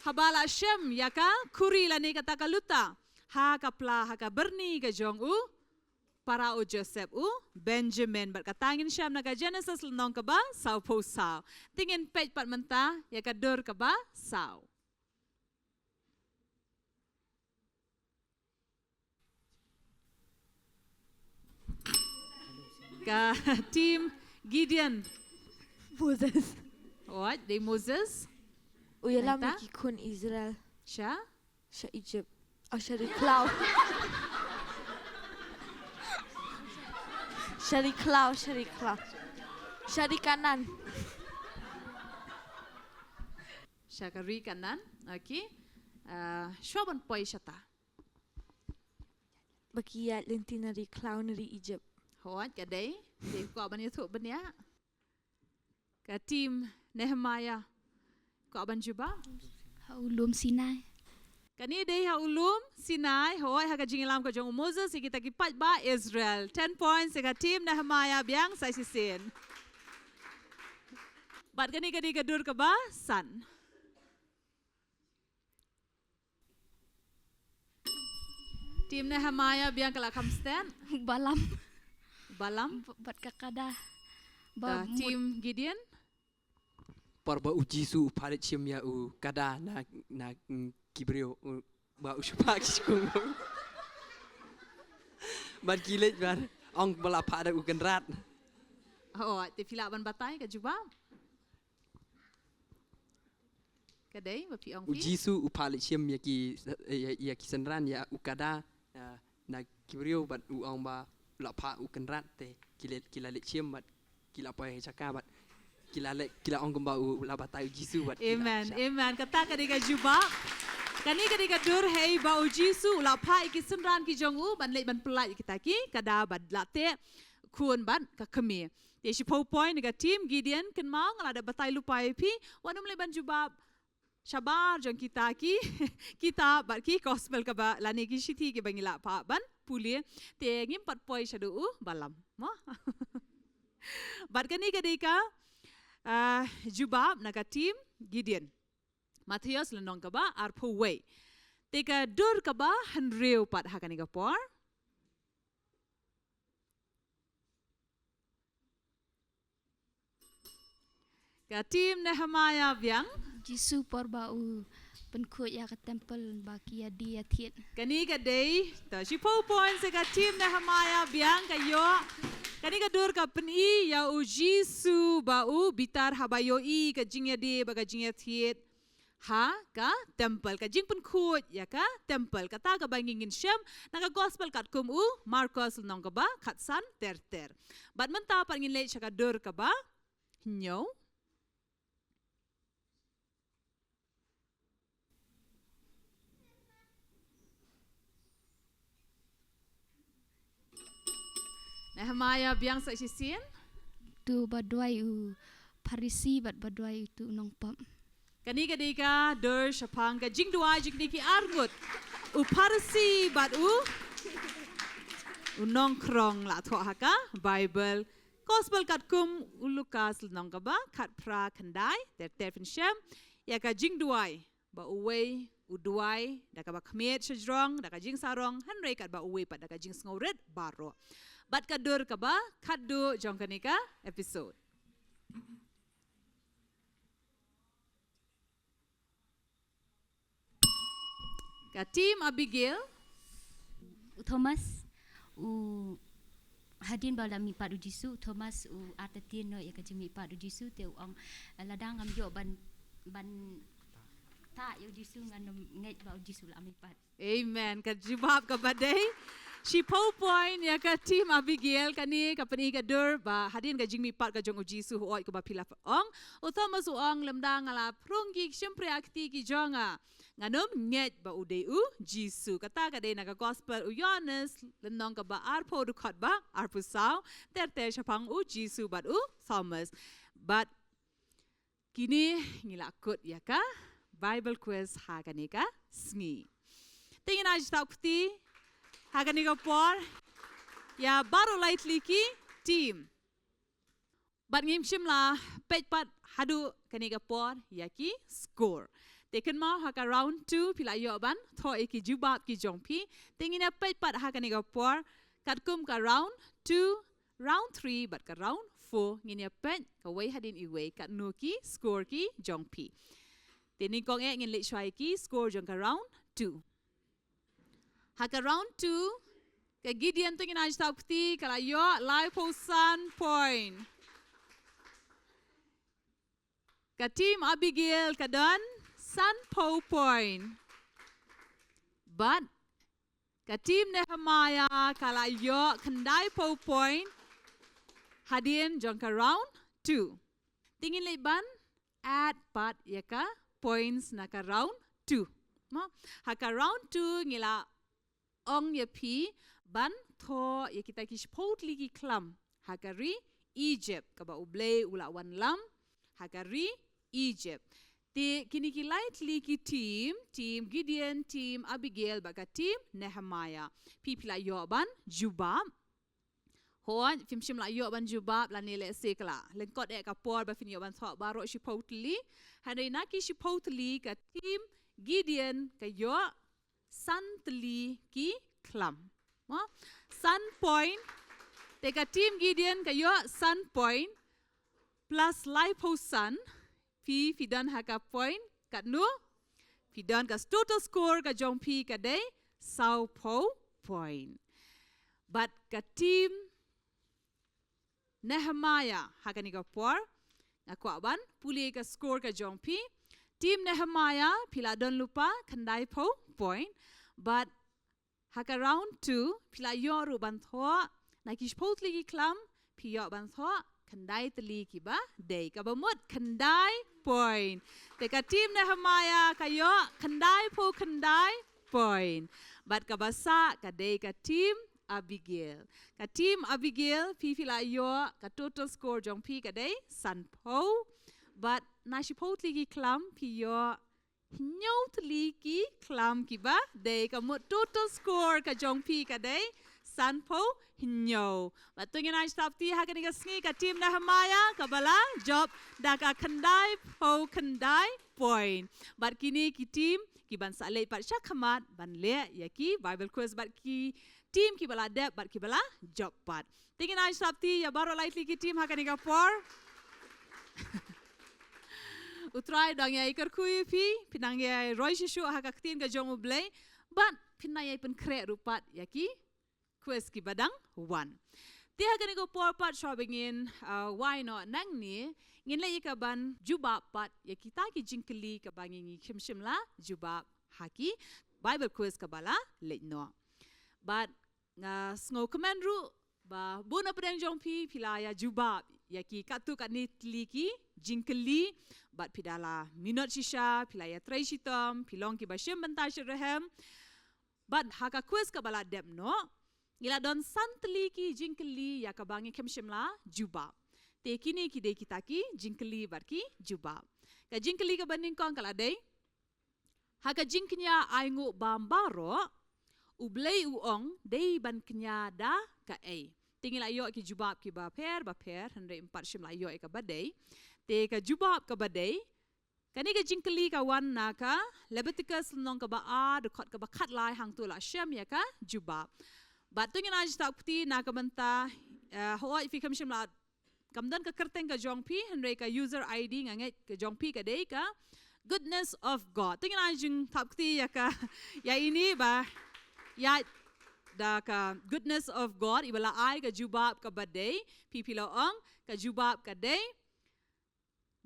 haba la shem ïa ka khuri lane kata ka luta ha ka pla, ha ka byrni ka jong u para u Joseph u Benjamin, bad kata ngin shem na ka Genesis lynnong kaba sawphew saw. Te ngin peit pat mynta ïa ka dur kaba saw. Ka team Gideon. Moses. Wat, dei Moses. U ïalam ïa ki khun Israel. Sha? Sha Egypt. Oh, sha ri khlaw. Sha ri khlaw, sha ri khlaw. Sha ri Kanan. Sha ka ri Kanan. Okay. Ah, shuwa ban poi shata. Ba ki ïaid lynti na ri khlaw na ri Egypt. Hooid, ka dei. Dei kwah ban ïathuh bniah. Ka team Nehemiah. Kwah ban jubab? Ha u lum Sinai. Kane dei ha u lum Sinai, hooid, ha ka jingïalam ka jong u Moses ïa kita ki paidbah Israel. Ten points ïa ka team Nehemiah, biang sa shisien. Bad kane ka dei ka dur kaba san. Team Nehemiah, biang ka la kham stet. Balam. Balam. B-, bad ka kada. Ba mut. Team Gideon. Por ba u Jisu u pha leit shim ïa u kada na, na, mm, ki briew, u, ba u shipha ki shkung. Bad ki leit bad ong ba la phah da u kynrad. Oh, te phi lah ban batai ka jubab. Ka dei ba phi ong u phi? U Jisu u pha leit shim ïa ki, ïa, ïa ki synran ïa u kada, ïa, na ki briew bad u ong ba u la phah u kynrad te ki la, ki la leit shim bad ki la poi ha jaka bad ki la leit, ki la ong kumba u la batai u Jisu bad ki la. Amen. Amen. Kata ka dei ka jubab. Kane ka dei ka dur hei ba u Jisu u la phah ïa ki synran ki jong u ban leit ban pyllait ïa kita ki kada bad la teh khun bad ka kmie. Te shiphew point na ka team Gideon, kynmaw nga la da batai lypa ïa phi, wat nym leit ban jubab shabar jong kita ki kitab bad ki gospel kaba lane ki shithi kiba ngi la phah ban pule. Te ngim pat poi shaduh u Balam. Mo? Bad kane ka dei ka, ah, jubab na ka team Gideon. Mathaios lynnong kaba arphew wei. Te ka dur kaba hynriew pat ha kane ka por. Ka team Nehemiah, biang. Jisu por ba u pynkhuid ïa ka temple ba ki ïa die ïa thied. Kane ka dei, to, shiphew points ïa ka team Nehemiah, biang ka ïoh. Kane ka dur ka pyni ïa u Jisu ba u bitar haba ïohi ka jingïadie bad ka jingïathied ha ka temple, ka jingpynkhuid ïa ka temple. Kata kaba ngin, ngin shem na ka gospel katkum u Markos lynnong kaba khatsan ter ter. Bad mynta pat ngin leit sha ka dur kaba hynñiew. Nehemiah, biang sa shisien. Tu ba duwai u Pharisi bad ba duwai utu u nongpop. Kane ka dei ka dur shaphang ka jingduwai jong kine ki arngut, u Pharisi bad u, u nongkhrong, la thoh ha ka Baibl. Gospel katkum u Lukas lynnong kaba khatphra, khyndai ter ter. Phin shem ïa ka jingduwai ba uwei u duwai da kaba khmied shajrong, da ka jingsarong, hynrei katba uwei pat da ka jingsngewrit baroh. Bad ka dur kaba khatduh jong kane ka episode. Ka team Abigail. U Thomas, u hadien ba la mihpat u Jisu, u Thomas u artatien noh ïa ka jingmihpat u Jisu, te u ong, lada ngam ïoh ban, ban tah ïa u Jisu, ngan ym ngeit ba u Jisu la mihpat. Amen. Ka jubab kaba dei. Shiphew point ïa ka team Abigail. Kane ka pyni ka dur ba hadien ka jingmihpat ka jong u Jisu, hooid, kumba phi la ong, u Thomas u ong, lymda nga la phrung ki shympriahkti ki jong nga, ngan ym ngeit ba u dei u Jisu. Kata ka dei na ka gospel u Ïoannis lynnong kaba arphew, dkhot ba arphew saw ter ter, shaphang u Jisu bad u Thomas. Bad kine ngi la kut ïa ka Bible quiz ha kane ka sngi. Te ngin ai jingthoh kti ha kane ka por ïa baroh lai tylli ki team. Bad ngim shym la peit pat haduh kane ka por ïa ki score. Te kynmaw, ha ka round two phi la ïoh ban thoh ïa ki jubab ki jong phi. Te ngin ïa peit pat ha kane ka por katkum ka round two, round three bad ka round four, ngin ïa peit kawei hadien iwei katno ki score ki jong phi. Te nyngkong eh ngin leit shuwa ïa ki score jong ka round two. Ha ka round two, ka Gideon, to ngin ai jingthoh kti, ka la ïoh laiphew san point. Ka team Abigail ka don sanphew point. Bad ka team Nehemiah ka la ïoh khyndai phew point hadien jong ka round two. Te ngin leit ban add pat ïa ka points na ka round two. Mo, ha ka round two ngi la ong ïa phi ban thoh ïa kita ki shiphew tylli ki khlam ha ka ri Egypt, kaba U Blei u la wanlam ha ka ri Egypt. Te kine ki lai tylli ki team, team Gideon, team Abigail bad ka team Nehemiah, phi phi la ïoh ban jubab. Hooid, phim shym la ïoh ban jubab lane lehse ka la lyngkot eh ka por ba phin ïoh ban thoh baroh shiphew tylli. Hynrei na ki shiphew tylli ka team Gideon ka ïoh san tylli ki khlam. Mo? San point. Te ka team Gideon ka ïoh san point plus laiphew san. Phi, phi don ha ka point katno? Phi don, ka total score ka jong phi ka dei sawphew point. Bad ka team Nehemiah ha kane ka por, nga kwah ban pule ka score ka jong phi. Team Nehemiah phi la don lypa khyndaiphew point. Bad ha ka round two phi la ïoh ruh ban thoh na ki shiphew tylli ki khlam, phi ïoh ban thoh khyndai tylli kiba dei, kaba mut khyndai point. Te ka team Nehemiah ka ïoh khyndaiphew khyndai point. Bad kaba sah ka dei ka team Abigail. Ka team Abigail, phi phi la ïoh, ka total score jong phi ka dei sanphew. Bad na shiphew tylli ki khlam phi ïoh hynñiew tylli ki khlam kiba dei, ka mut total score ka jong phi ka dei sanphew hynñiew. Bad to ngin ai stop ti ha kane ka sngi ka team Nehemiah kaba la jop da ka khyndaiphew khyndai point. Bad kine ki team ki ban sa leit pat sha khmat ban leh ïa ki Bible quiz, bad ki team kiba la dep bad kiba la jop pat. Te ngin ai stop ti ïa baroh lai tylli ki team ha kane ka por. U Trai dang ïai kyrkhu ïa phi, phi dang ïai roi shisha ha ka ktien ka jong U Blei, bad phin nang ïai pynkhreh ruh pat ïa ki quiz kiba dang wan. Te ha kane ka por pat shuwa ba ngin, uh, wai noh nangne, ngin leit ïa ka ban jubab pat ïa kita ki jingkylli kaba ngi ngi khim shym la jubab ha ki Bible quiz kaba la leit noh. Bad nga sngewkmen ruh ba bun na pdeng jong phi phi la ïa jubab ïa ki katto katne tylli ki jingkylli, bad phi da la minot shisha, phi la ïatrei shitom, phi long kiba shim bynta shitrhem. Bad ha ka quiz kaba la dep noh, ngi la don san tylli ki jingkylli ïa kaba ngi khim shym la jubab. Te kine ki dei kita ki jingkylli bad ki jubab. Ka jingkylli kaba nyngkong ka la dei, ha ka jingkñia ainguh bam baroh, U Blei u ong dei ban kñia da kaei? Te ngi la ïoh ki jubab kiba pher bapher, hynrei ym pat shym la ïoh ïa kaba dei. Te ka jubab kaba dei, kane ka jingkylli ka wan na ka Leviticus lynnong kaba ar, dkhot kaba khatlai, hangto la shem ïa ka jubab. Bad to ngin ai jingstad kti na ka bynta, eh, hooid phi kham shym la, kam don ka kyrteng ka jong phi, hynrei ka user I D nga ngeit ka jong phi ka dei ka Goodness of God. To ngin ai jingstad kti ïa ka, ïa ine ba ïa da ka Goodness of God, iba la ai ka jubab kaba dei, phi phi la ong ka jubab ka dei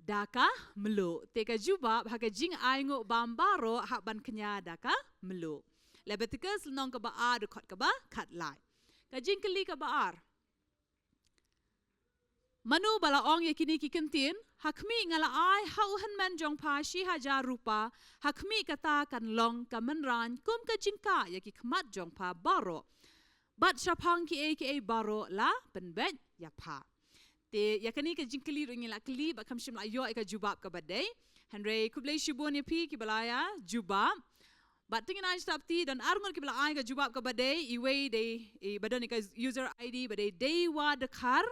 da ka mluh. Te ka jubab ha ka jingainguh bam baroh hap ban kñia da ka mluh. Leviticus lynnong kaba ar, dkhot kaba khatlai. Ka jingkylli kaba ar, mano ba la ong ïa kine ki kyntien, ha khmih nga la ai ha u hynmen jong pha shi hajar rupa, ha khmih kata kan long ka mynraiñ kum ka jingkah ïa ki khmat jong pha baroh, bad shaphang kiei kiei baroh la pynbeit ïa pha. Te ïa kane ka jingkylli ruh ngi la kylli bad kham shym la ïoh ïa ka jubab kaba dei. Hynrei khublei shibun ïa phi kiba la ïa jubab. Bad to ngin ai jingstad kti, don arngut kiba la ai ka jubab kaba dei, iwei dei, iba don ïa ka user I D ba dei Deiwa Dkhar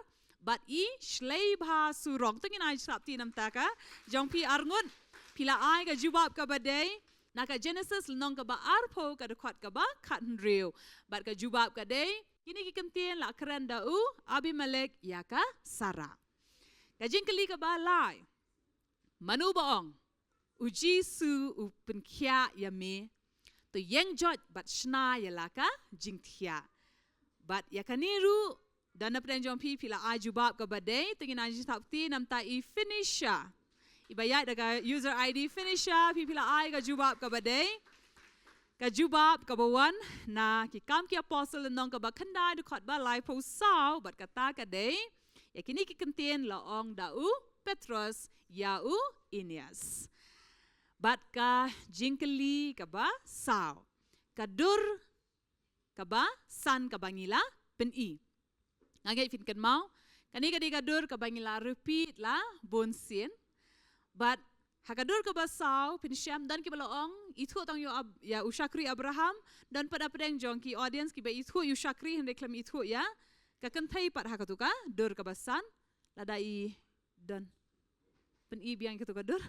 bad i Shleibha Surong. To ngin ai jingstad kti namar ka jong phi arngut. Phi la ai ka jubab kaba dei na ka Genesis lynnong kaba arphew, ka dkhot kaba khathynriew. Bad ka jubab ka dei, kine ki kyntien la kren da u Abimelek ïa ka Sara. Ka jingkylli kaba lai, mano ba ong, U Jisu u pynkhiah ïa me, to ïeng joit bad shna ïa la ka jingthiah? Bad ïa kane ruh, don na pdeng jong phi phi la ai jubab kaba dei, to ngin ai jingstad kti namar i Finisha, iba ïaid da ka user I D Finisha, phi phi la ai ka jubab kaba dei. Ka jubab kaba wan na Ki Kam ki Apostol lynnong kaba khyndai dkhot ba laiphew saw, bad kata ka dei, ïa kine ki kyntien la ong da u Petros ïa u Aeneas. Bad ka jingkylli kaba saw, ka dur kaba san kaba ngi la pyni. Nga ngeit phin kynmaw, kane ka dei ka dur kaba ngi la repeat la bun sien. Bad ha ka dur kaba saw, phin shem, don kiba la ong, ithuh tang ïa u Ab-, ïa u shakri Abraham. Don pat hapdeng jong ki audience kiba ithuh ïa u shakri, hynrei khlem ithuh ïa ka kynthei pat ha katu ka dur kaba san. Lada i don, pyni biang ïa katu ka dur.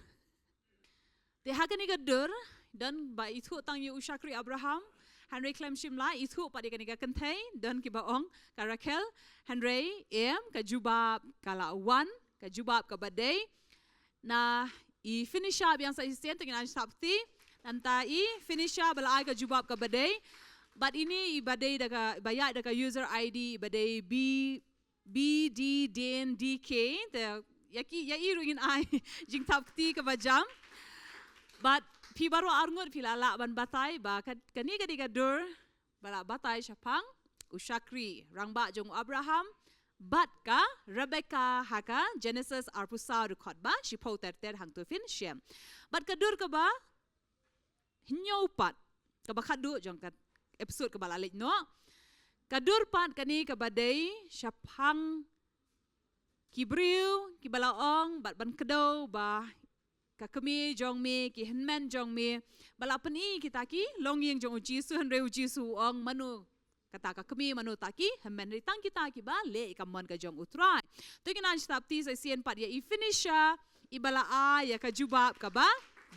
Te ha kane ka dur, don ba ithuh tang ïa u shakri Abraham, hynrei khlem shim la, ithuh pat ïa kane ka kynthei, don kiba ong ka Rakhel. Hynrei em, ka jubab ka la wan, ka jubab kaba dei na i Phoenicia, biang sa shisien, te ngin ai shapti. Nangta i Phoenicia ba la ai ka jubab kaba dei. Bad ine iba dei da ka, ba ïaid da ka user I D iba dei B, B D Dane D K. Te ïa ki, ïa i ruh ngin ai jingthap kti kaba jam. Bad phi baroh arngut phi la lah ban batai ba ka, kane ka dei ka dur ba la batai shaphang u shakri rangbah jong u Abraham bad ka Rebecca ha ka Genesis arphew saw dkhot ba shiphew ter ter. Hangtu phin shem. Bad ka dur kaba hynñiew pat, kaba khatduh jong ka episode kaba la leit noh, ka dur pat kane kaba dei shaphang ki briew kiba la ong bad ban kdew ba ka kmie jong me, ki hynmen jong me, ba la pyni kita ki longïing jong u Jisu, hynrei u Jisu u ong, mano kata ka kmie, mano ta ki hynmen? Hynrei tang kita kiba leh ïa ka mon ka jong u Trai. To ngin ai shapti sa shisien pat ïa i Phoenicia iba la ai ïa ka jubab kaba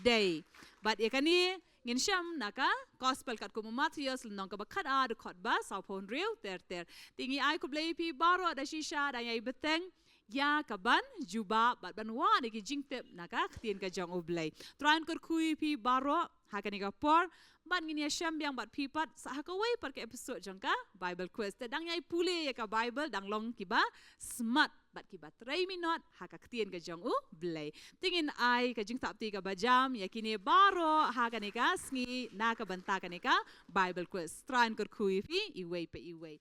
dei. Bad ïa kane ngin shem na ka Gospel katkum u Mathaios lynnong kaba khatar dkhot ba sawphew hynriew ter ter. Te ngi ai khublei ïa phi baroh da shisha da ïai bteng ïa kaban jubab bad ban wad ïa ki jingtip na ka Ktien ka jong U Blei. Trai un kyrkhu ïa phi baroh ha kane ka por, bad ngin ïa shem biang bad phi pat sa ha kawei pat ka episode jong ka Bible quiz. Te dang ïai pule ïa ka Bible, dang long kiba smat bad kiba trei minot ha ka Ktien ka jong U Blei. Te ngin ai ka jingthap kti kaba jam ïa kine baroh ha kane ka sngi na ka bynta kane ka Bible quiz. Trai un kyrkhu ïa phi iwei pa iwei.